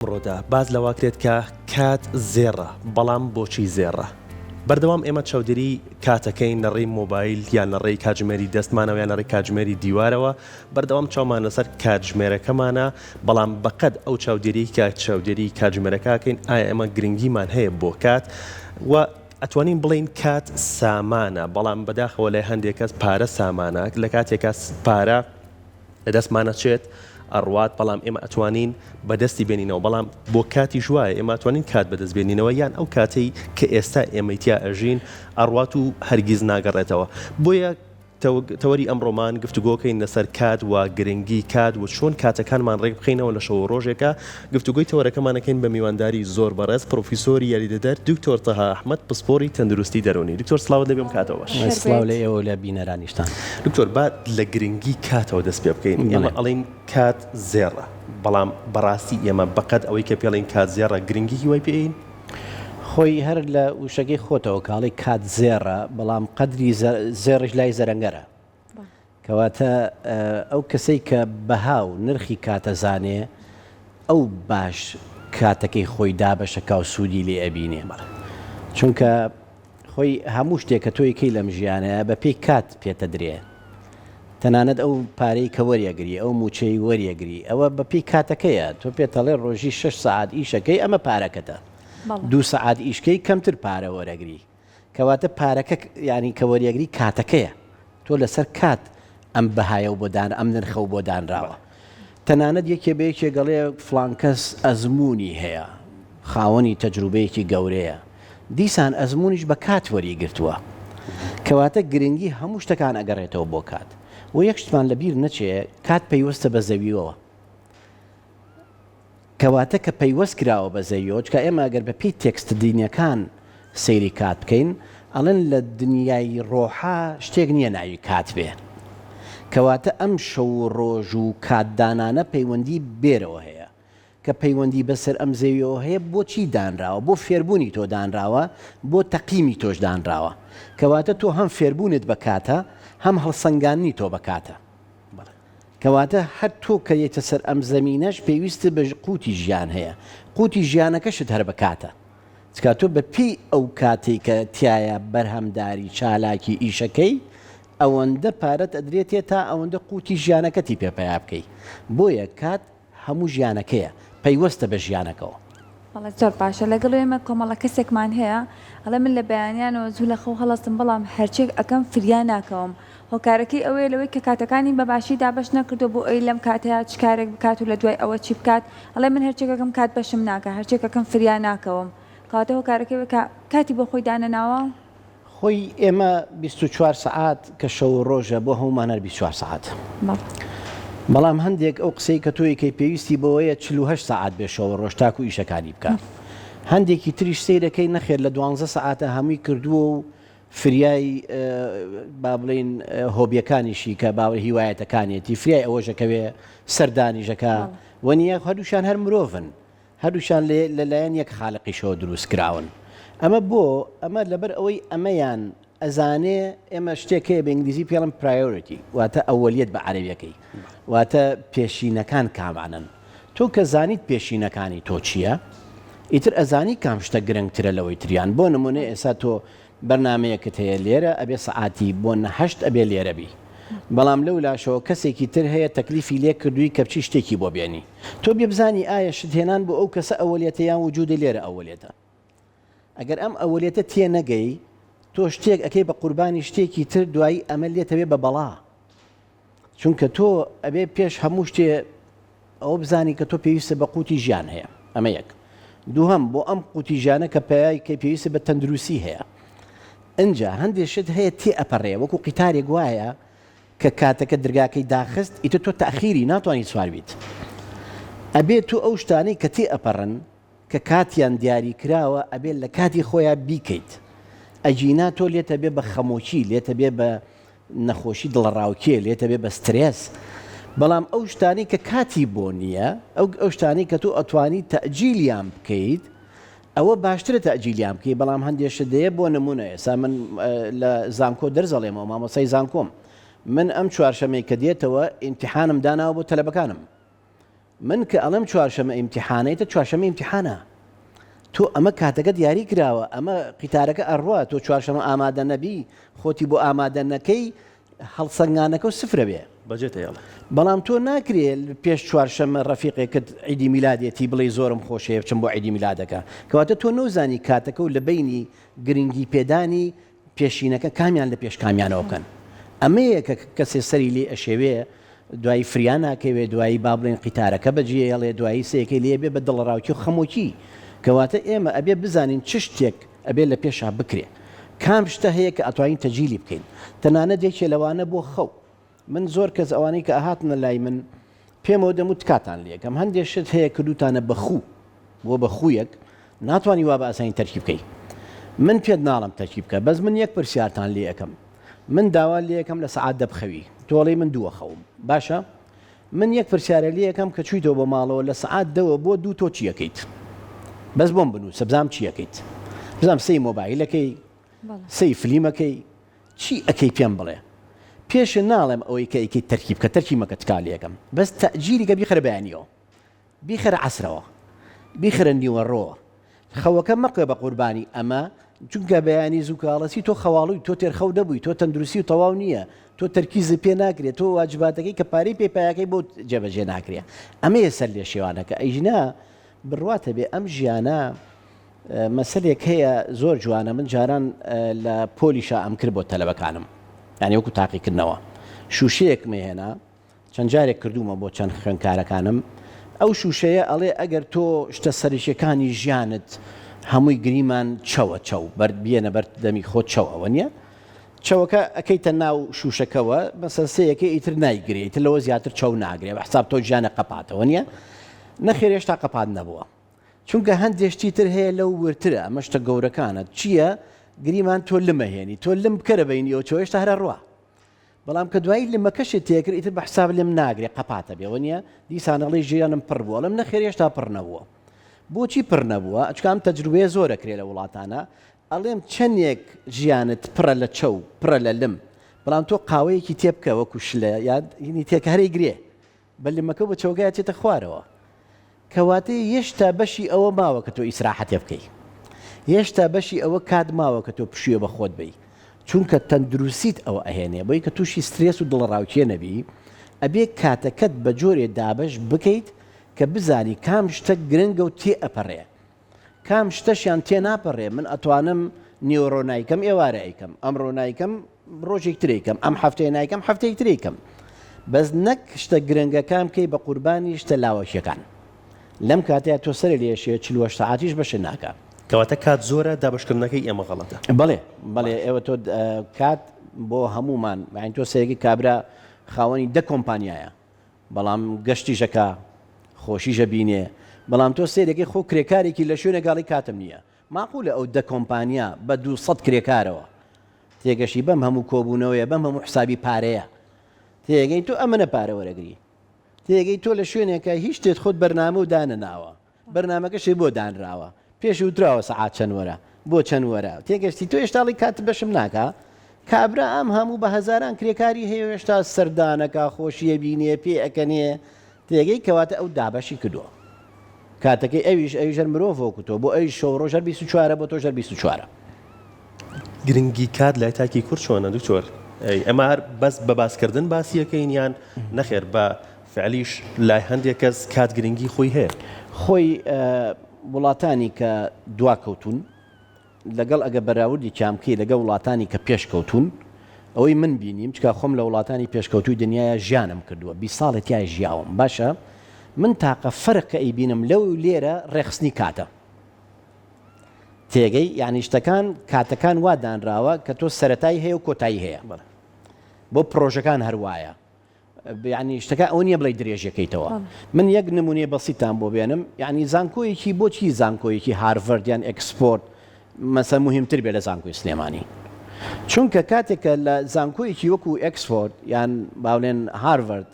ئەمڕۆدا باس لەوەکرێت کە کات زێڕە، بەڵام بۆچی زێڕە؟ بەردەوام ئێمە چاودێری کاتەکەین لە ڕێی مۆبایل یان لە ڕێی کاتژمێری دەستمانەوە یان لە ڕێی کاتژمێری دیوارەوە، بەردەوام چاومان لەسەر کاتژمێرەکەمانە، بەڵام بەقەد ئەو چاودێریەی کە چاودێری کاتژمێرەکە ئەکەین ئایا ئێمە گرنگیمان هەیە بۆ کات؟ وە ئەتوانین بڵێین کات سامانە، بەڵام بەداخەوە لای هەندێک کەس پارە سامانە، لە کاتێکا پارە لە دەستمان ئەچێت ئەڕوات بەڵام ئێمە ئەتوانین بەدەستی بێنینەوە بەڵام بۆ کاتیش وایە ئێمە ئەتوانین کات بەدەست بێنینەوە یان ئەو کاتەی کە ئێستا ئێمەی تیا ئەژین ئەڕوات و هەرگیز ناگەڕێتەوە بۆیە تەوەری ئەمڕۆمان گفتوگۆکەین لەسەر کات و گرنگی کات و چۆن کاتەکانمان ڕێک بخەینەوە لە شەو و ڕۆژێکا گفتوگۆی تەوەرەکەمان ئەکەین بە میوانداری زۆر بەڕێز پڕۆفیسۆری یاریدەدەر دکتۆر تەها ئەحمەد پسپۆری تەندروستی دەروونی دکتۆر سڵاوت لێبێ ئەم کاتەوە باش. سڵاو لە ئێوە و لە بینەرانیشتان. دکتۆر با لە گرنگی کاتەوە دەست پێ بکەین ئێمە ئەڵێین کات زێڕە بەڵام بەڕاستی ئێمە بەقەد ئەوەی کە پێڵێین کات زێڕە گرنگی هیوای پێ ئەین؟ خۆی هەر لە وشەکەی خۆتەوە کە ئەڵێی کات زێڕە بەڵام قەدری زێڕیش لای زەرەنگەرە. کەواتە ئەو کەسەی کە بەها و نرخی کاتەزانێ ئەو باش کاتەکەی خۆی دابەشەکا و سوودی لێ ئەبینێ. چونکە خۆی هەموو شتێک کە تۆی کەی لەم ژیانەیا بە پێی کات پێتەدرێ. تەنانەت ئەو پارەی کە وەریەگری، ئەو مووچەی وەریەگری ئەوە بە پێی کاتەکەیە. تۆ پێتەڵێ ڕۆژی شەش سەعات ئیشەکەی ئەمە پارەکەتە. دوو سەعات ئیشکەی کەمتر پارە وەرەگری. کەواتە پارەکە یانی کە وەریەگری کاتەکەیە تۆ لەسەر کات ئەم بەهایەو بۆ دان ئەم نرخەو بۆ دانراوە تەنانەت یەکێ بە یەکێک ئەڵێ فڵان کەس ئەزموونی هەیە خاوەنی تەجروبەیەکی گەورەیە دیسان ئەزموونیش بە کات وەری گرتووە کەواتە گرنگی هەموو شتەکان ئەگەڕێتەوە بۆ کات و یەک شتمان لەبیر نەچێ کات پەیوەستە بە زەویەوە کەواتە کە پەیوەست کراوە بە زەویەوە، چونکە ئێمە ئەگەر بە پێی تێکستە دینیەکان سەیری کات بکەین، ئەڵێن لە دنیای ڕۆحا شتێک نییە ناوی کات بێ. کەواتە ئەم شەو و ڕۆژ و کات دانانە پەیوەندی بێرەوە هەیە. کە پەیوەندی بەسەر ئەم زەویەوە هەیە بۆچی دانراوە؟ بۆ فێربوونی تۆ دانراوە، بۆ تەقیمی تۆش دانراوە. کەواتە تۆ هەم فێربوونت بە کاتە، هەم هەڵسەنگاندنی تۆ بە کاتە. کەواتە هەر تۆ کە یەیتە سەر ئەم زەمینەش پێویستت بە قوتی ژیان هەیە، قوتی ژیانەکەشت هەر بە کاتە، چکا تۆ بە پێی ئەو کاتەی کە تیایا بەرهەمداری، چالاکی، ئیشەکەی ئەوەندە پارەت ئەدرێتێ تا ئەوەندە قوتی ژیانەکەتی پێ پەیا بکەی، بۆیە کات هەموو ژیانەکەیە، پەیوەستە بە ژیانەکەوە. بەڵێ زۆر باشە لەگەڵ ئێمە کۆمەڵە کەسێکمان هەیە ئەڵێ من لە بەیانیانەوە زوو لە خەو هەڵەستم بەڵام هەرچێک ئەکەم فریا ناکەوم هۆکارەکەی ئەوەیە لەوەی کە کاتەکانی بە باشی دابەش نەکردووە بۆ ئەوەی لەم کاتەیا چ کارێک بکات و لە دوای ئەوە چی بکات ئەڵێ من هەرچێک ئەکەم کات بەشم ناکا هەرچێک ئەکەم فریا ناکەوم کەواتە هۆکارەکەی ئەوەیە کە کاتی بۆ خۆی دانەناوە. خۆی ئێمە 24 سەعات کە شەو و ڕۆژە بۆ هەموومان هەر 24 سەعاتە بەڵام هەندێک ئەو قسەی کە تۆیکەی پێویستی بەوەیە 48 سەعات بێ شەو و ڕۆژ تاکو ئیشەکانی بکە هەندێکی تریش سەیرەکەی نەخێر لە دوانزە سەعاتە هەمووی کردووە و فریای با بڵین هۆبیەکانیشی کە باوە هیوایەتەکانیەتی فریای ئەوەشەکەوێ سەردانیشەکە وەنیە هەردووشان هەر مرۆڤن هەردووکیان لە لایەن یەک خالقیشەوە دروست کراون. ئەمە بۆ؟ ئەمە لەبەر ئەوەی ئەمەیان ئەزانێ ئێمە شتێک هەیە بە ئینگلیزی پێڵن priority واتە ئەوەلیەت بە عەرەبیەکەی واتە پێشینەکان کامانەن. تۆ کە زانیت پێشینەکانی تۆ چییە ئیتر ئەزانی کام شتە گرنگترە لەوەی تریان. بۆ نمونە ئێستا تۆ بەرنامەیەکت هەیە لێرە ئەبێ سەعاتی بۆ نە هەشت ئەبێ لێرە بی بەڵام لەو لاشەوە کەسێکی تر هەیە تەکلیفی لێ کردووی کە بچی شتێکی بۆ بێنی تۆ بێ بزانی ئایا شت هێنان بۆ ئەو کەسە ئەوەلیەتە یان وجودی لێرە ئەوەلیەتە ئەگەر ئەم ئەوەلیەتە تێ نەگەی تۆ شتێک ئەکەی بە قوربانی شتێکی تر دوایی ئەمە لێتەوێ بە بەڵا چونکە تۆ ئەبێ پێش هەموو شتێ ئەوە بزانی کە تۆ پێویستە بە قوتی ژیان هەیە ئەمە یەک دووهەم بۆ ئەم قوتی ژیانە کە پەیای کە پێویستە بە تەندروستی هەیە ئنجا هەندێ شت هەیە تێ ئەپەڕێ وەکو قیتارێک وایە کە کاتەکە درگاکەی داخست ئیتر تۆ تاخیری ناتوانانی سوار بیت ئەبێ تۆ ئەو شتانەی کە تێ ئەپەڕن کە کاتیان دیاری کراوە ئەبێ لە کاتی خۆیا بیکەیت ئەگینا تۆ لێتە بێ بە خەمۆکی لێتە بێ بە نەخۆشی دڵەڕاوکێ لێتە بێ بە سترێس بەڵام ئەو شتانەی کە کاتی بۆ نییە ئەو ئەو شتانەی کە تۆ ئەتوانی تەئجیلیان بکەیت ئەوە باشترە تەئجیلیان بکەیت بەڵام هەندێ شت دەیە بۆ نمونە ئێستا من لە زانکۆ دەرس ئەڵێمەوە مامۆستای زانکۆم من ئەم چوارشەمەی کە دێتەوە ئیمتیحانم داناوە بۆ تەلەبەکانم. من کە ئەڵێم چوارشەمە ئیمتیحانە ئیتر چوارشەمە ئیمتیحانە تۆ ئەمە کاتەکە دیاری کراوە ئەمە قیتارەکە ئەڕوا تۆ چوارشەمە ئامادە نەبی خۆتی بۆ ئامادە نەکەی هەڵسەنگانەکە و سفرە بێ بەجێ تێڵێ. بەڵام تۆ ناکرێ پێش چوارشەمە ڕەفیقێکت عیدی میلادێتی بڵێی زۆرم خۆشەیە بچم بۆ عیدی میلادەکە کەواتە تۆ نەوزانی کاتەکە و لە بەینی گرنگی پێدانی پێشینەکە کامیان لە پێش کامیانەوە بکەن ئەمەیە کە کەسێ سەری لێ ئەشێوێ دوایی فریا ناکەوێ دوایی با بڵێن قیتارەکە بەجێیەڵێ دوایی سەیەکەی لێ بێ بە دڵەڕاوکێ و خەمۆکی کەواتە ئێمە ئەبێ بزانین چ شتێک ئەبێ لە پێشا بکرێ کام شتە هەیە کە ئەتوانین تەجیلی بکەین تەنانەت یەکێ لەوانە بۆ خەو من زۆر کەس ئەوانەی کە ئەهاتنە لای من پێمەوە دەموت تکاتان لێکەم هەندێ شت هەیە کردوتانە بە خوو بووە بە خوویەک ناتوانی وا بە ئاسانی تەرکی بکەی من پێت ناڵم تەرکی بکە بەس من یەک پرسیارتان لێ ئەکەم من داوا لێ ئەکەم لە سەعات دە بخەوی تۆ ئەڵێی من دووە خەوم باشە من یەک پرسیارە لێ ئەکەم کە چوویتەوە بۆ ماڵەوە لە سەعات دەوە بۆ دوو تۆ چی ئەکەیت بەس بۆم بنووسە بزانم چی ئەکەیت بزانم سەی مۆبایلەکەی سەی فلیمەکەی چی ئەکەی پێم بڵێ پێشێ ناڵێم ئەوەی کە ئەیکەیت تەرکی بکە تەرکی مەکە تکا لێکەم بەس تەئجیلی کە بیخەرە بەیانیەوە بیخەرە عەسرەوە بیخەرە نیوەڕۆوە خەوەکە مەقێ بە قوربانی ئەمە چونکە بەیانی زوو کاڵەسی تۆ خەواڵووی تۆ تێرخەو نەبووی تۆ تەندروستی و تەواو نییە تۆ تەرکیزت پێ ناکرێت تۆ واجباتەکەی کە پارەی پێ پایەکەی بۆ جێبەجێ ناکرێ ئەمەیە سەر لێ شێوانەکە ئەیژنا بڕواتە بێ ئەم ژیانە مەسەلێک هەیە زۆر جوانە من جاران لە پۆلیشا ئەم کرد بۆ تەلەبەکانم یانی وەکو تاقیکردنەوە شوشەیەکم هێنا چەند جارێک کردوومە بۆ چەند خوێندکارەکانم ئەو شوشەیە ئەڵێ ئەگەر تۆ شتە سەرەکیەکانی ژیانت هەمووی گریمان چەوە چەو بەرد بیەنە بەر دەمی خۆت چەو ئەوە نییە چەوەکە ئەکەیتە ناو شوشەکەوە مەسەن سێیەکەی ئیتر نایگرێ ئیتر لەوە زیاتر چەو ناگرێ بە حساب تۆ ژیانە قەپاتەوە نییە نەخێر هێشتا قەپات نەبووە چونکە هەندێ شتی تر هەیە لەو وردترە، ئەمە شتە گەورەکانە، چییە؟ گریمان تۆ لم ئەهێنی، تۆ لم بکەرە بەینی ئەو چۆ هێشتا هەر ئەڕوا. بەڵام کە دوایی لمەکەشت تێکرد ئیتر بە حساب لم ناگرێ قەپاتە بێ وەنیە؟ دیسان ئەڵێی ژیانم پڕ بووە، ئەڵێم نەخێر هێشتا پڕ نەبووە. بۆچی پڕ نەبووە؟ چونکە ئەم تەجروبەیە زۆر ئەکرێ لە وڵاتانە، ئەڵێم چەندێک ژیانت پڕە لە چەو، پڕە لە لم، بەڵام تۆ قاوەیەکی تێ بکە وەکو شلە یا هینی تێکە هەر ئەیگرێ. بە لمەکە و بە چەوەکەی ئەچێتە خوارەوە کەواتە یەشتا بەشی ئەوە ماوە کە تۆ ئیسراحەتێ بکەی یەشتا بەشی ئەوە کات ماوە کە تۆ پشووێ بە خۆت بی چونکە تەندروسیت ئەوە ئەهێنێ بۆی کە تووشی سترێس و دڵەڕاوکێ نەبی ئەبێ کاتەکەت بە جۆرێ دابەش بکەیت کە بزانی کام شتە گرنگە و تێ ئەپەڕێ کام شتەشیان تێناپەڕێ من ئەتوانم نیوەڕۆ نایکەم ئێوارە ئەیکەم ئەمڕۆ نایکەم ڕۆژێک تر ئەیکەم ئەم هەفتەیە نایکەم هەفتەیەک تر ئەیکەم بەس نەک شتە گرنگەکان بکەی بە قوربانی شتە لاوەکیەکان لەم کاتەیا تۆ سەرێ لێشێ 48 سەعاتیش بەشت ناکا. کەواتە کات زۆرە دابەشکردنەکەی ئێمە غەڵەتە. بەڵێ بەڵێ ئێوە تۆ کات بۆ هەموومان یانی تۆ سەیرەکەی کابرا خاوەنی دە کۆمپانیایە بەڵام گەشتیش ئەکا خۆشیش ئەبینێ بەڵام تۆ سەیرەکەی خۆ کرێکارێکی لە شوێنێک ئەڵێی کاتم نییە ماقولە ئەو دە کۆمپانیا بە 200 کرێکارەوە تێگەشی بەم هەموو کۆبوونەوەیە بەم هەموو حسابی پارەیە تێگەی تۆ ئەمنە پارە وەرەگری تێگەی تۆ لە شوێنێکە هیچ شتێت خۆت بەرنامە و دانەناوە بەرنامەکەشی بۆ دانراوە پێش وتراوە سەعات چەند وەرە بۆ چەند وەرە تێگەشتی تۆ هێشتا ئەڵێی کات بەشم ناکا کابرا ئەم هەموو بە هەزاران کرێکاری هەیە و هێشتا سەردانەکا خۆشیە بینێ پێ ئەکەنێ تێگەی کەواتە ئەو دابەشی کردووە کاتەکەی ئەویش ئەویش هەر مرۆڤ وەکو تۆ بۆ ئەویش شەو ڕۆژ هەر 24 بۆ تۆش هەر 24. گرنگی کات لای تاکی کورد چۆنە دکتۆر؟ ئەمە هەر بەس بە باسکردن باسیەکەین یان نەخێر بە فعلیش لای هەندێک کەس کات گرنگی خۆی هەیە. خۆی وڵاتانی کە دواکەوتوون لەگەڵ ئەگە بەراوردێکیان بکەی لەگەڵ وڵاتانی کە پێشکەوتوون ئەوەی من بینیم چکا خۆم لە وڵاتانی پێشکەوتووی دنیایا ژیانم کردووە 20 ساڵێ تیا ژیاوم باشە من تاقە فەرق کە ئەیبینم لەو لێرە ڕێکخستنی کاتە تێگەی یعنی شتەکان کاتەکان وا دانراوە کە تۆ سەرەتای هەیە و کۆتایی هەیە بۆ پرۆژەکان هەروایە یانی شتەکە ئەوە نییە بڵێی درێژەکەیتەوە من یەک نمونەی بەسیتان بۆ بێنم یانی زانکۆیەکی بۆچی زانکۆیەکی هارڤەرد یان ئێکسپۆرت مەسە مهمتر بێ لە زانکۆی سلێمانی چونکە کاتێک کە لە زانکۆیەکی وەکو ئێکسفۆرد یان باولێن هارڤەرد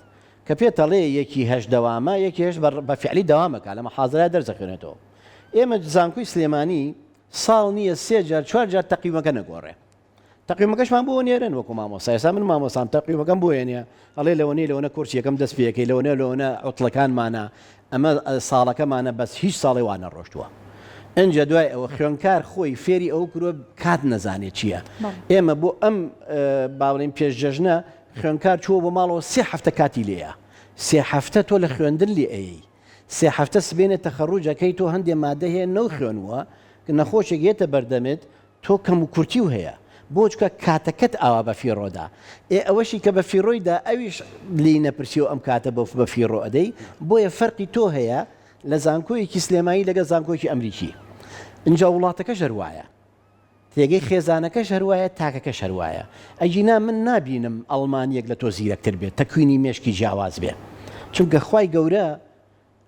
کە پێتەڵێ یەکی هەشت دەوامە یەکی هەشت بە فعلی دەوامەکە لە محازرە دەرزەخوێنێتەوە ئێمە زانکۆی سلێمانی ساڵ نییە سێ جار چوار جار تەقیمەکە نەگۆڕێ. تەقویمەکەشمان بۆ نێرن وەکو مامۆستا ئێستا من مامۆستام تەقویمەکەم بۆ ێنێ ئەڵێ لەوەنەی لەوەنە کۆرسی یەکەم دەست پێەکەی لەوەنە لەوەنە عوتڵەکانمانە ئەمە ساڵەکەمانە بەس هیچ ساڵێ وا نەڕۆشتووە ئنجا دوای ئەوە خوێنکار خۆی فێری ئەوە کروە کات نەزانێ چییە ئێمە بۆ ئەم باڵین پێش جەژنە خوێنکار چووە بۆ ماڵەوە سێ هەفتە کاتی لێیە سێ هەفتە تۆ لە خوێندن لێ ئەیەی سێ هەفتە سبێنێ تەخەڕوجەکەی تۆ هەندێ مادە هەیە نەوخوێنووە نەخۆشێک یەتە بەردەمت تۆ کەم و کورتیو هەیە بۆ چکە کاتەکەت ئاوا بە فیڕۆ دا ئێ ئەوەشی کە بە فیڕۆی دا ئەویش لێی نەپرسیەوە ئەم کاتە بۆ بە فیڕۆ ئەدەی بۆیە فەرقی تۆ هەیە لە زانکۆیەکی سلێمانی لەگەڵ زانکۆیەکی ئەمریکی ئینجا وڵاتەکەش هەر وایە تێگەی خێزانەکەش هەر وایە تاکەکەش هەر وایە ئەگینا من نابینم ئەڵمانیەک لە تۆ زیرەکتر بێت تەکوینی مێشکی جیاواز بێ چونکە خوای گەورە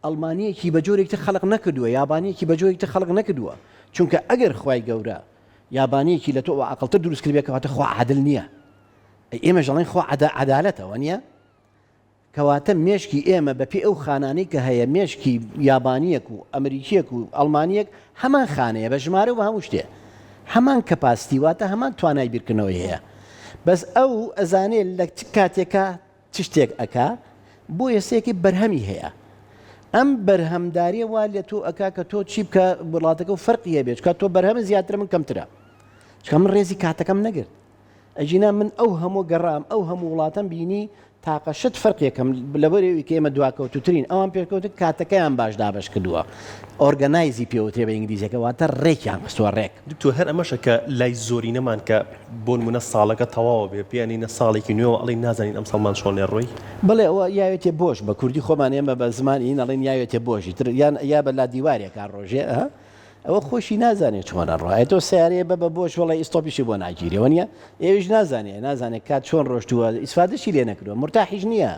ئەڵمانیەکی بە جۆرێک تر خەلق نەکردووە یابانیەکی بە جۆرێک تر خەلق نەکردووە چونکە ئەگەر خوای گەورە یابانیەکی لە تۆ عەقڵتر دروست کردبێ کەواتە خوا عادل نییە ئەی ئێمەش دەڵێن خوا عەدالەتە وەنیە کەواتە مێشکی ئێمە بەپێی ئەو خانانەی کە هەیە مێشکی یابانیەک و ئەمریکیەک و ئەڵمانیەک هەمان خانەیە بە ژمارە و بە هەموو شتێ هەمان capacity واتە هەمان توانای بیرکردنەوەی هەیە بەس ئەو ئەزانێ لە چ کاتێکا چ شتێک ئەکا بۆیە سێکی بەرهەمی هەیە ئەم بەرهەمداریە وا لە تۆ ئەکا کە تۆ چی بکە وڵاتەکە و فەرقی هەبێت چکە تۆ بەرهەمە زیاترە من کەمترە چکە من ڕێزی کاتەکەم نەگرت ئەگینا من ئەو هەموو گەڕام ئەو هەموو وڵاتەم بینی تاقە شت فەرقێکم لەبەرەوەی کە ئێمە دواکەوتوترین ئەوان پێشکەوتن کاتەکەیان باش دابەش کردووە organize ی پێوترێ بە ئینگلیزیەکە واتە ڕێکیان خستووە ڕێک. دکتۆر هەر ئەمەشە کە لای زۆرینەمان کە بۆ نمونە ساڵەکە تەواوە بێ بیانینە ساڵێکی نوێوە ئەڵێین نازانین ئەمساڵمان چۆن لێ ڕۆی؟ بەڵێ ئەوە یاوێتێ بۆش بە کوردی خۆمان ئێمە بە زمان ئین ئەڵێن یاوێتێ بۆش ئیتر یان یا بە لا دیوارێکا ڕۆژێ ئە ئەوە خۆشی نازانێ چۆن ئەڕوا ئێ تۆ سەیارەیە بە بە بۆش وەڵا ئیستۆپیشی بۆ ناگیرێ وەنیە ئێویش نازانێ نازانێ کات چۆن ڕۆشتووە ئیسفادەشی لێ نەکردووە مورتاحیش نییە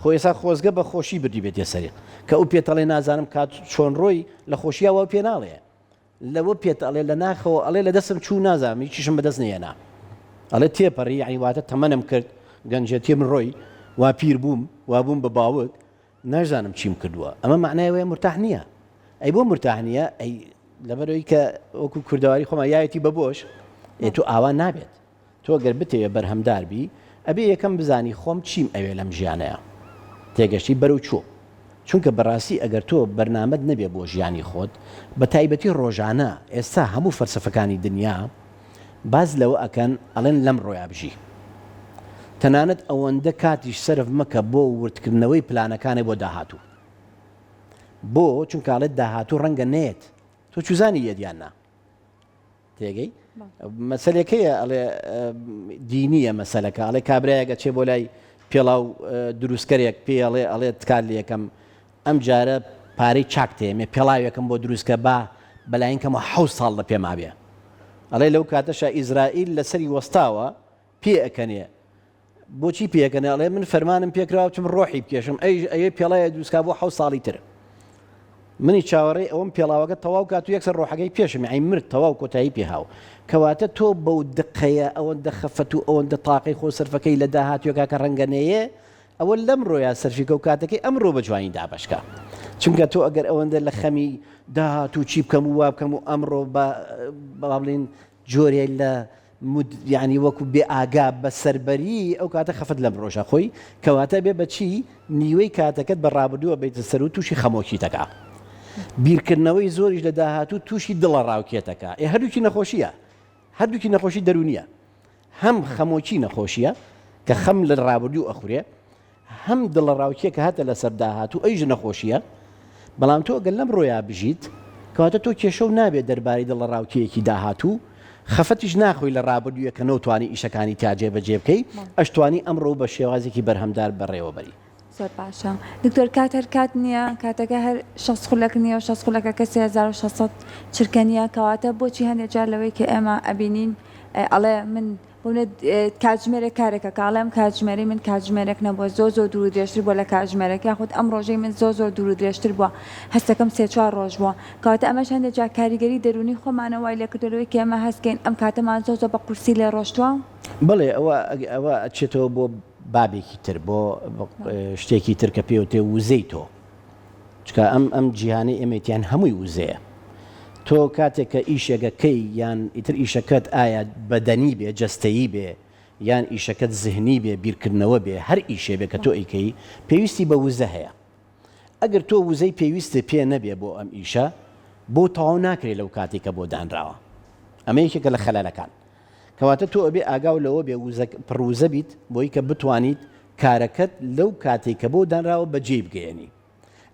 خۆ ئێستا خۆزگە بە خۆشی بردی بێتێ سەرێ کە ئەو پێتەڵێ نازانم کات چۆن ڕۆی لە خۆشییا وا پێ ناڵێ لەوە پێت ئەڵێ لە ناخەوە ئەڵێ لە دەستم چوو نازانم هیچیشم بەدەست نەهێنا ئەڵێ تێپەڕی یعنی واتە تەمەنم کرد گەنجێتیم ڕۆی وا پیر بووم وا بووم بە باوک ناشزانم چیم کردووە ئەمە معنای ئەوەیە مرتاح نییە ئەی بۆ مرتاح نییە ئەی لەبەرەوەی کە وەکو کوردەواری خۆمان یایەتی بە بۆش ئێ تۆ ئاوا نابێت تۆ گەر بتەوێ بەرهەمدار بی ئەبێ یەکەم بزانی خۆم چیم ئەوێ لەم ژیانەیا تێگەشتی بەرەو کوێ چونکە بەڕاستی ئەگەر تۆ بەرنامەت نەبێ بۆ ژیانی خۆت بە تایبەتی ڕۆژانە ئێستا هەموو فەلسەفەکانی دنیا باس لەوە ئەکەن ئەڵێن لەم ڕۆیا بژی تەنانەت ئەوەندە کاتیش سەرف مەکە بۆ وردکردنەوەی پلانەکانت بۆ داهاتوو بۆ چونکە ئەڵێت داهاتوو ڕەنگە نەیەت تۆ چوزانی یەت یان نا تێگەی مەسەلەکەیە ئەڵێ دینیە مەسەلەکە ئەڵێ کابرایەک ئەچێ بۆ لای پێڵاو دروستکەرێک پێی ئەڵێ ئەڵێ تکات لێکەم ئەم جارە پارەی چاک تێمێ پێڵاوێکم بۆ دروستکە با بەلاین کەمەوە حەوت ساڵ لە پێما بێ ئەڵێ لەو کاتەشا ئیزرائیل لەسەری وەستاوە پێ ئەکەنێ بۆچی پێکەنێ ئەڵێ من فەرمانم پێکراوە بچم ڕۆحی بکێشم ئەیش ئەوێ پێڵاوێ دروستکا بۆ حەوت ساڵی تر منی چاوەڕێی ئەوەم پێڵاوەکە تەواو کات و یەکسەر ڕۆحەکەی پێشم یعنی مرد تەواو کۆتایی پێهاو کەواتە تۆ بەو دقەیە ئەوەندە خەفەت و ئەوەندە تاقەی خۆ سەرفەکەی لە داهاتوێکا کە ڕەنگە نەیێ ئەوە لەمڕۆیا سەرفیکە و کاتەکەی ئەمڕۆ بە جوانی دابەشکە چونکە تۆ ئەگەر ئەوەندە لە خەمی داهاتوو چی بکەم و وا بکەم و ئەمڕۆ بە با بڵێین جۆرێ لە مد یانی وەکو بێ ئاگا بە سەربەری ئەو کاتە خەفت لەم ڕۆژە خۆی کەواتە بێ بە چی نیوەی کاتەکەت بە ڕابردووە بیتە سەر و تووشی خەمۆکیتەکە بیرکردنەوەی زۆریش لە داهاتوو تووشی دڵە ڕاوکێتەکە ئێ هەردووکی نەخۆشیە هەردووکی نەخۆشی دەرونیە هەم خەمۆکی نەخۆشیە کە خەم لە ڕابردوو ئەخورێ هەم دڵەڕاوکێ کە هاتە لەسەر داهاتوو ئەویش نەخۆشییە، بەڵام تۆ گەر لەمڕۆیا بژیت کەواتە تۆ کێشەو نابێت دەربارەی دڵەڕاوکێیەکی داهاتوو، خەفەتیش ناخۆی لە ڕابردوویە کە نەوتوانی ئیشەکانی تیا جێبەجێ بکەی، ئەشتوانی ئەمڕۆ بە شێوازێکی بەرهەمدار بەڕێوەبەری. زۆر باشە دکتۆر کات هەر کات نییە کاتەکە هەر 60 خولەک نییە و 60 خولەکەکە 3600 چرکە نییە کەواتە بۆچی هەندێک جار لەوەی کە ئێمە ئەبینین ئەڵێ من بۆنە کاتژمێرێک کارێک ئەکا ئەڵێ ئەم کاتژمێرەی من کاتژمێرێک نەبووە زۆر زۆر دوور و درێژتر بووە لە کاتژمێرێک یاخود ئەم ڕۆژەی من زۆر زۆر دوور و درێژتر بووە هەستەکەم سێ چوار ڕۆژ بووە کەواتە ئەمەش هەندێک جار کاریگەری دەروونی خۆمانە وای لێکردووە لەوەی کە ئێمە هەست کەین ئەم کاتەمان زۆر زۆر بە قورسی لێ ڕۆشتووە. بەڵێ ئەوە ئەوە ئەچێتەوە بۆ بابێکی تر بۆ شتێکی تر کە پێوتێ وزەی تۆ چونکە ئەم ئەم جیهانەی ئێمەی تیان هەمووی وزەیە. تۆ کاتێک کە ئیشێک ئەکەی یان ئیتر ئیشەکەت ئایا بەدەنی بێ جەستەیی بێ یان ئیشەکەت زهنی بێ بیرکردنەوە بێ هەر ئیشێ بێ کە تۆ ئەیکەی پێویستی بە وزە هەیە ئەگەر تۆ وزەی پێویستت پێ نەبێ بۆ ئەم ئیشە بۆ تەواو ناکرێ لەو کاتەی کە بۆ دانراوە ئەمە یەکێکە لە خەلەلەکان کەواتە تۆ ئەبێ ئاگاو لەوە بێ وزە پڕ وزە بیت بۆی کە بتوانیت کارەکەت لەو کاتەی کە بۆ دانراوە بەجێی بگەیەنی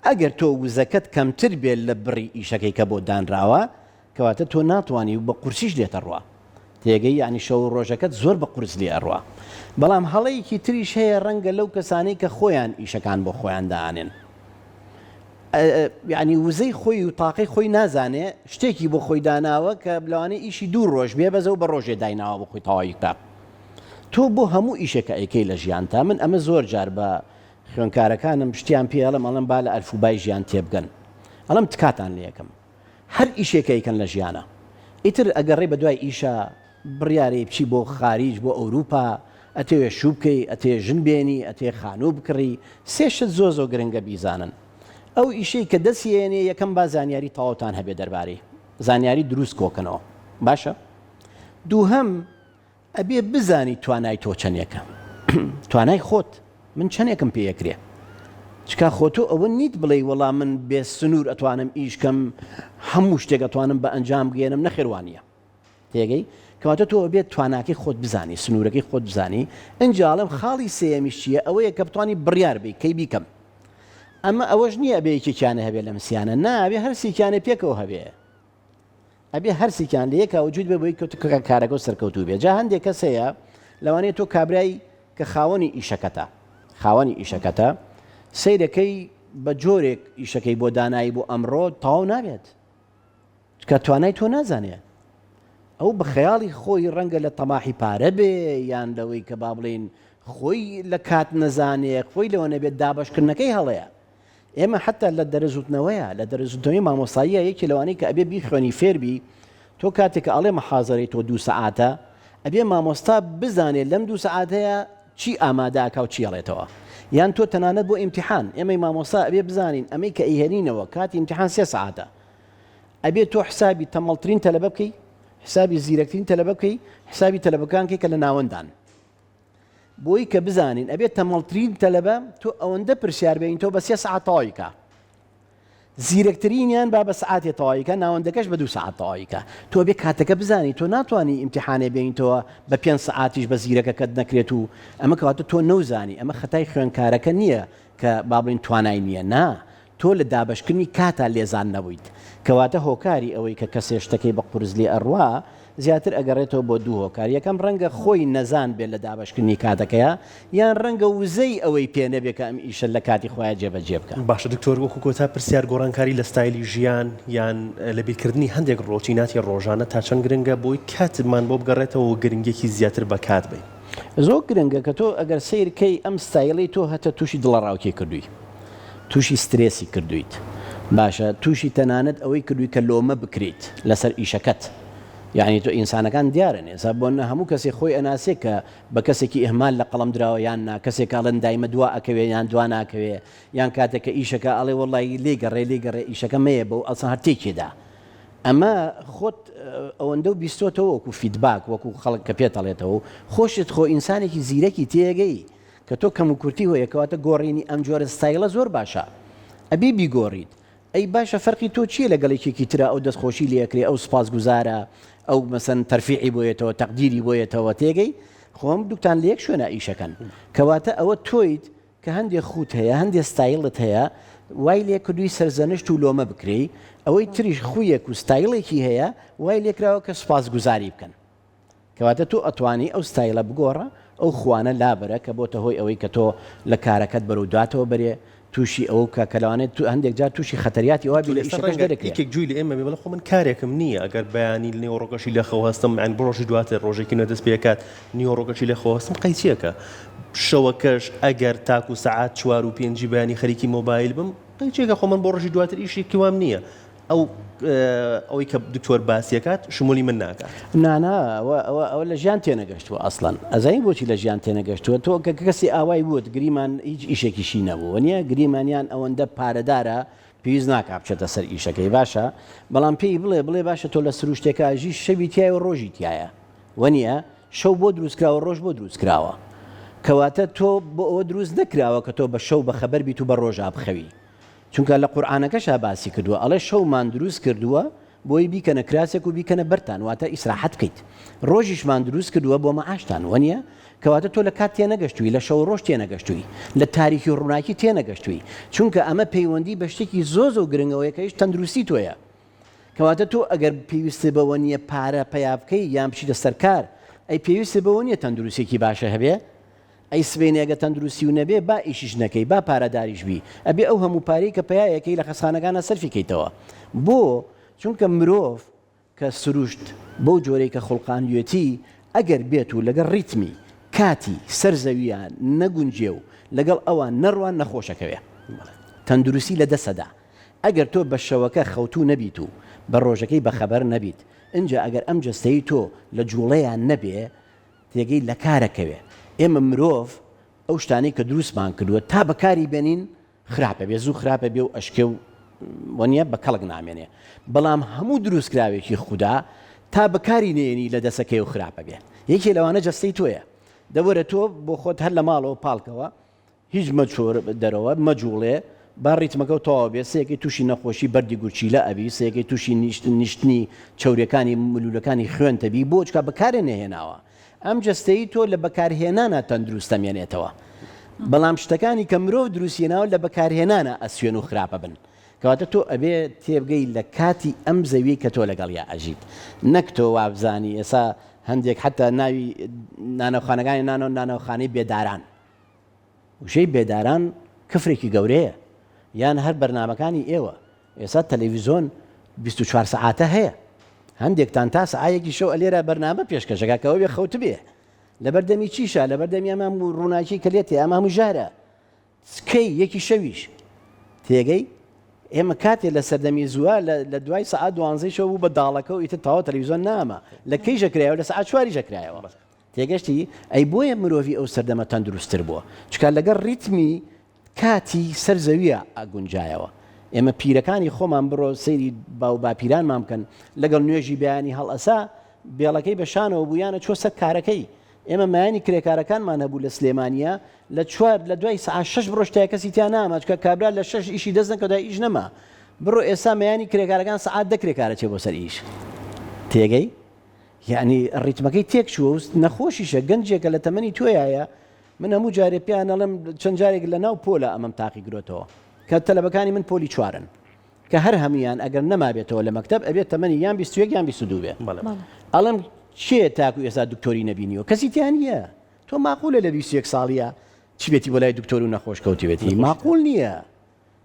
ئەگەر تۆ وزەکەت کەمتر بێت لە بڕی ئیشەکەی کە بۆت دانراوە، کەواتە تۆ ناتوانی و بە قورسیش لێت ئەڕوا. تێگەی؟ یانی شەو و ڕۆژەکەت زۆر بە قورس لێ ئەڕوا. بەڵام هەڵەیەکی تریش هەیە ڕەنگە لەو کەسانەی کە خۆیان ئیشەکان بۆ خۆیان دائەنێن. یانی وزەی خۆی و تاقەی خۆی نازانێ، شتێکی بۆ خۆی داناوە کە لەوانەیە ئیشی دوو ڕۆژ بێ بەس ئەو بە ڕۆژێ دایناوە بۆ خۆی تەواوی بکا. تۆ بۆ هەموو ئیشێک کە ئەیکەی لە ژیانتا، من ئەمە زۆر جار بە خوێنکارەکانم شتیان پێ ئەڵێم ئەڵێم با لە ئەلفوبای ژیان تێبگەن ئەڵێم تکاتان لێ ئەکەم هەر ئیشێک ئەیکەن لە ژیانا ئیتر ئەگەڕێی بە دوای ئیشا بڕیارەی بچی بۆ خاریج بۆ ئەوروپا ئەتەوێ شوو بکەی ئەتەوێ ژن بێنی ئەتەوێ خانوو بکڕی سێ شت زۆر زۆر گرنگە بیزانن ئەو ئیشەی کە دەست ئێنێ یەکەم با زانیاری تەواوتان هەبێ دەربارەی زانیاری دروست کۆکەنەوە باشە دووهەم ئەبێ بزانی توانای تۆ چەنێکە توانای خۆت من چەنێکم پێ ئەکرێ چکا خۆ تۆ ئەوە نیت بڵێی وەڵا من بێ سنوور ئەتوانم ئیش کەم هەموو شتێک ئەتوانم بە ئەنجام بگەێنم نەخێر وانە تێگەی کەواتە تۆ ئەبێت تواناکەی خۆت بزانی سنوورەکەی خۆت بزانی ئینجا ئەڵێم خاڵی سێیەمیش چییە ئەوەیە کە بتوانی بڕیار بی کەی بیکەم ئەمە ئەوەش نییە ئەبێ یەکێکیانە هەبێ لەم سیانە نا ئەبێ هەر سێکیانە پێکەوە هەبێ ئەبێ هەرسێکیان لە یەکا وجود بێ بۆی کە کارەکەو سەرکەوتوو بێ جا هەندێک کەس هەیە لەوانەیە تۆ کابرای کە خاوەنی ئیشەکەتە خاوەنی ئیشەکەتە سەیرەکەی بە جۆرێک ئیشەکەی بۆ دانایی بۆ ئەمڕۆ تەواو نابێت کە توانای تۆ نازانێ ئەو بە خەیاڵی خۆی ڕەنگە لە تەماحی پارە بێ یان لەوەی کە با بڵین خۆی لە کات نەزانێ خۆی لەوە نەبێت دابەشکردنەکەی هەڵەیە ئێمە حەتا لە دەرەزوتنەوەیە، لە دەرەزوتنەوەی مامۆستاییە یەکێ لەوانەی کە ئەبێ بیخوێنی فێر بی، تۆ کاتێک کە ئەڵێ محازەرەی تۆ دوو سەعاتە، ئەبێ مامۆستا بزانێ لەم دوو سەعاتەیا چی ئامادە ئەکا و چی ئەڵێتەوە. یان تۆ تەنانەت بۆ ئیمتیحان، ئێمەی مامۆستا ئەبێ بزانین ئەمەی کە ئەیهێنینەوە کاتی ئیمتیحان سێ سەعاتە. ئەبێ تۆ حسابی تەمەڵترین تەلەبە بکەی، حسابی زیرەکترین تەلەبە بکەی، حسابی تەلەبەکان بکەی کە لە ناوەندان. بۆی کە بزانین ئەبێت تەمەڵترین تەلەبە تۆ ئەوەندە پرسیار بێنی تۆ بە سێ سەعات تەواوی کا زیرەکترینیان با بە سەعاتێ تەواوی کا ناوەندەکەش بە دوو سەعات تەواوی کا تۆ بێ کاتەکە بزانی تۆ ناتوانی ئیمتیحانێ بێنیتەوە بە پێنج سەعاتیش بە زیرەکەکەت نەکرێت و ئەمە کەواتە تۆ نەوزانی ئەمە خەتای خوێندکارەکە نییە کە با بڵێین توانای نییە نا تۆ لە دابەشکردنی کاتا لێزان نەبوویت، کەواتە هۆکاری ئەوەی کە کەسێ شتەکەی بە قورس لێ ئەڕوا زیاتر ئەگەڕێتەوە بۆ دوو هۆکار، یەکەم ڕەنگە خۆی نەزان بێت لە دابەشکردنی کاتەکەیا، یان ڕەنگە وزەی ئەوەی پێ نەبێ کە ئەم ئیشە لە کاتی خۆیا جێبەجێ بکا. باشە دکتۆر وەکو کۆتا پرسیار گۆڕانکاری لە ستایلی ژیان یان لەبیرکردنی هەندێک ڕۆتیناتی ڕۆژانە تا چەند گرنگە بۆی کاتمان بۆ بگەڕێتەوە و گرنگیەکی زیاتر بە کات بەین؟ زۆر گرنگە کە تۆ ئەگەر سەیر کەی ئەم ستایلەی تۆ هەتە توشی دڵەڕاوکێ کردووی توشی سترێسی کردوویت باشە توشی تەنانەت ئەوەی کردووی کە لۆمە بکریت لەسەر ئیشەکەت یعنی تۆ ئینسانەکان دیارن ئێستا بۆ نە هەموو کەسێ خۆی ئەناسێ کە بە کەسێکی ئیهمال لە قەڵەم دراوە یان نا کەسێک ئەڵێن دایمە دوا ئەکەوێ یان دوا ناکەوێ یان کاتێک کە ئیشەکە ئەڵێ وەڵی لێ گەڕێ لێ گەڕێ ئیشەکە مەیە بەو ئەسڵەن هەر تێکێدا ئەمە خۆت ئەوەندەو بیستۆتەوە وەکو feedback وەکو خەڵک کە پێت ئەڵێتەوە و خۆشت خۆ ئینسانێکی زیرەکی تێگەی کە تۆ کەم و کورتی هۆیە کەواتە گۆڕینی ئەم جۆرە ستایلە زۆر باشە ئەبێ بیگۆڕیت ئەی باشە فەرقی تۆ چییە لەگەڵ یەکێکی ترا ئەو دەستخۆشی لێ ئەکرێ ئەو سوپاسگوزارە ئەو مەسەن تەرفیعی بۆ یەتەوە تەقدیری بۆ یەتەوە تێگەی خۆ هەم دووکتان لە یەک شوێنا ئیشەکەن کەواتە ئەوە تۆیت کە هەندێ خووت هەیە هەندێ ستایڵت هەیە وای لێ کردووی سەرزەنشت و لۆمە بکرێی، ئەوەی تریش خوویەک و ستایڵێکی هەیە وای لێ کراوە کە سوپاسگوزاری بکەن. کەواتە تۆ ئەتوانی ئەو ستایڵە بگۆڕە، ئەو خووانە لابەرە کە بۆتە هۆی ئەوەی کە تۆ لە کارەکەت بەرەو دواتەوە بەرێ، تووشی ئەوە بکا کە لەوانەیە تو هەندێک جار تووشی خەتەریاتی ئەوە بی لە ئێستا ئیشەکەش ڕەنگە دەرکرێ. یەکێک گوێی لە ئێمە بێ بڵێ خۆ من کارێکم نییە ئەگەر بەیانی نیوەڕۆکەشی لە خەو هەستم یانی بۆ ڕۆژی دواتر ڕۆژێکی نوێ دەست پێکات نیوەڕۆکەشی لە خەو هەستم قەیچیەکە شەوەکەش ئەگەر تاکو سەعات چوار و پێنجی بەیانی خەریکی مۆبایل بم قەیچیەکە خۆ من بۆ ڕۆژی دواتر ئیشێکی وام نییە ئەو ئەوەی کە دکتۆر باسیەکات شمولی من ناکات. نا نا ئەوە ئەوە ئەوە لە ژیان تێنەگەشتووە ئەسڵەن ئەزانی بۆچی لە ژیان تێنەگەشتووە تۆ کە کەسی ئاوای وت گریمان هیچ ئیشێکیشی نەبوو وەنیە گریمان یان ئەوەندە پارەدارە. پێویست ناکا بچێتە سەر ئیشەکەی باشە بەڵام پێی بڵێ بڵێ باشە تۆ لە سروشتێکا ئەژی شەوی تایە و ڕۆژی تایە وەنیە شەو بۆ دروست کراوە ڕۆژ بۆ دروست کراوە کەواتە تۆ بۆ ئەوە دروست نەکراوە کە تۆ بە شەو بەخەبەر بیت و بە ڕۆژا بخەوی چونکە لە قورئانەکەشا باسی کردووە ئەڵێ شەومان دروست کردووە بۆی بیکەنە کراسێک و بیکەنە بەرتان واتە ئیسراحەت بکەیت ڕۆژیشمان دروست کردووە بۆ مەعاشتان وەنیە کەواتە تۆ لە کات تێنەگەشتووی لە شەو ڕۆژ تێنەگەشتووی لە تاریکی و ڕووناکی تێنەگەشتووی چونکە ئەمە پەیوەندی بە شتێکی زۆر زۆر گرنگەوەیە کە ئیش تەندروستی تۆیە کەواتە تۆ ئەگەر پێویستت بەوە نییە پارە پەیا بکەی یان بچیتە سەر کار ئەی پێویستت بەوە نییە تەندروستیەکی باشە هەبێ ئەی سبەینێ ئەگەر تەندروستیو نەبێ با ئیشیش نەکەی با پارەداریش بی ئەبێ ئەو هەموو پارەی کە پەیا ئەکەی لە خەسخانەکانا سەرفی کەیتەوە بۆ؟ چونکە مرۆڤ کە سروشت بەو جۆرەی کە خوڵقاندوێتی ئەگەر بێت و لەگەڵ ڕیتمی کاتی سەر زەویا نەگونجێ و لەگەڵ ئەوان نەڕوا نەخۆش ئەکەوێ تەندروستی لە دەسەدا ئەگەر تۆ بە شەوەکە خەوتوو نەبیت و بە ڕۆژەکەی بەخەبەر نەبیت ئینجا ئەگەر ئەم جەستەی تۆ لە جوڵەیا نەبێ تێگەی لەکارەکەوێ ئێمە مرۆڤ ئەو شتانەی کە دروستمان کردووە تا بەکاری بێنین خراپە بێ زوو خراپە بێ و ئەشکێ و وەنیە بە کەڵک نامێنێ بەڵام هەموو دروستکراوێکی خودا تا بەکاری نێنی لە دەسەکەی و خراپە بێ یەکێ لەوانە جەستەی تۆیە دەوەرە تۆ بۆ خۆت هەر لە ماڵەوە پاڵکەوە هیچ مەچۆ دەرەوە مەجوڵێ با ڕیتمەکەو تەواو بێ سێکەی توشی نەخۆشی بەردی گورچیلە ئەبی سێکەی توشی نیشتنی چەوریەکانی ملولەکانی خوێنت ئەبی بۆ چکا بەکارێ نەهێناوە ئەم جەستەی تۆ لە بەکارهێنانا تەندروستە مێنێتەوە بەڵام شتەکانی کە مرۆڤ دروستیێناوە لە بەکارهێنانا ئەسوێن و خراپە بن کەواتە تۆ ئەبێ تێبگەی لە کاتی ئەم زەویەی کە تۆ لەگەڵیا ئەژیت نەک تۆ وابزانی ئێسا هەندێک حەتا ناوی نانەوخانەکانی نانەوە نانەوخانەی بێداران وشەی بێداران کفرێکی گەورەیە یان هەر بەرنامەکانی ئێوە ئێستا تەلەڤیزۆن 24 سەعاتە هەیە هەندێکتان تا سەعایەکی شەو ئەلێرە بەرنامە پێشکەشەکە کە ئەوێ خەوتبێ لەبەر دەمی چیشە لەبەر دەمی ئەمە هەموو ڕووناکی کە لێتێ ئەمە هەموو ژارە کەی یەکی شەویش تێگەی ئێمە کاتێ لە سەردەمی زووە لە دوای سەعات دوانزەی شەو بوو بە داڵەکە و ئیتر تەواو تەلەڤیزۆن ناما لە کەیشە کرایەوە لە سەعات چواریشە کرایەوە تێگەشتی؟ ئەی بۆیە مرۆڤی ئەو سەردەمە تەندروستتر بووە چونکە لەگەڵ ڕیتمی کاتی سەر زەویە ئەگونجایەوە. ئێمە پیرەکانی خۆمان بڕۆ سەیری باو باپیرانمان بکەن لەگەڵ نوێژی بەیانی هەڵئەسا بێڵەکەی بە شانەوە بوو یانە چوە سەر کارەکەی. ئێمە مایانی کرێکارەکانمان هەبوو لە سلێمانیە لە چوار لە دوای سەعات شەش بڕۆشتایە کەسی تیا ناما چونکە کابرا لە شەش ئیشی دەست نەکەوتایە ئیش نەما. بڕۆ ئێستا مەیانی کرێکارەکان سەعات دە کرێکارە چێ بۆ سەر ئیش. تێگەی؟ یەعنی ڕیتمەکەی تێک چووە و نەخۆشیشە گەنجێکە لە تەمەنی تۆیایە من هەموو جارێ پێیان ئەڵێم چەند جارێک لە ناو پۆلە ئەمەم تاقی گرۆتەوە کە تەلەبەکانی من پۆلی چوارن کە هەر هەمویان ئەگەر نەمابێتەوە لە مەکتەب ئەبێت تەمەنی یان 21 یان 22 بێ ئەڵێم کێ تاکو ئێستا دکتۆری نەبینیوە کەسی تیا نییە تۆ ماقولە لە 21 ساڵیە چی بێتی بۆ لای دکتۆر و نەخۆش کەوتبێتی ماقول نییە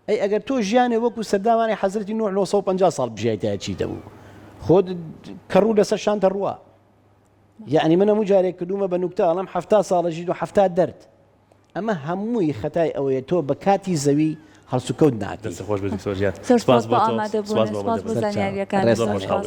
ئەی ئەگەر تۆ ژیانێ وەکو سەردامانی حەزرەتی نوح 950 ساڵ بژیایتایە چی دەبوو؟ خۆ کەڕوو لەسەر شان دەڕوا. یەعنی من هەموو جارێک کردوومە بە نوکتە ئەڵێم حەفتا ساڵە ژیت و حەفتا دەرد. ئەمە هەمووی خەتای ئەوەیە تۆ بە کاتی زەوی هەڵسوکەوت ناکەی. دەست خۆش بێت دکتۆر گیان. زۆر سپاس سپاس بۆ بۆ تۆ ئامادەبوونت سپاس بۆ سپاس بۆ ئامادەبوونت. زانیاریەکانت زۆر زۆر خۆشحاڵ سپاس. بووین.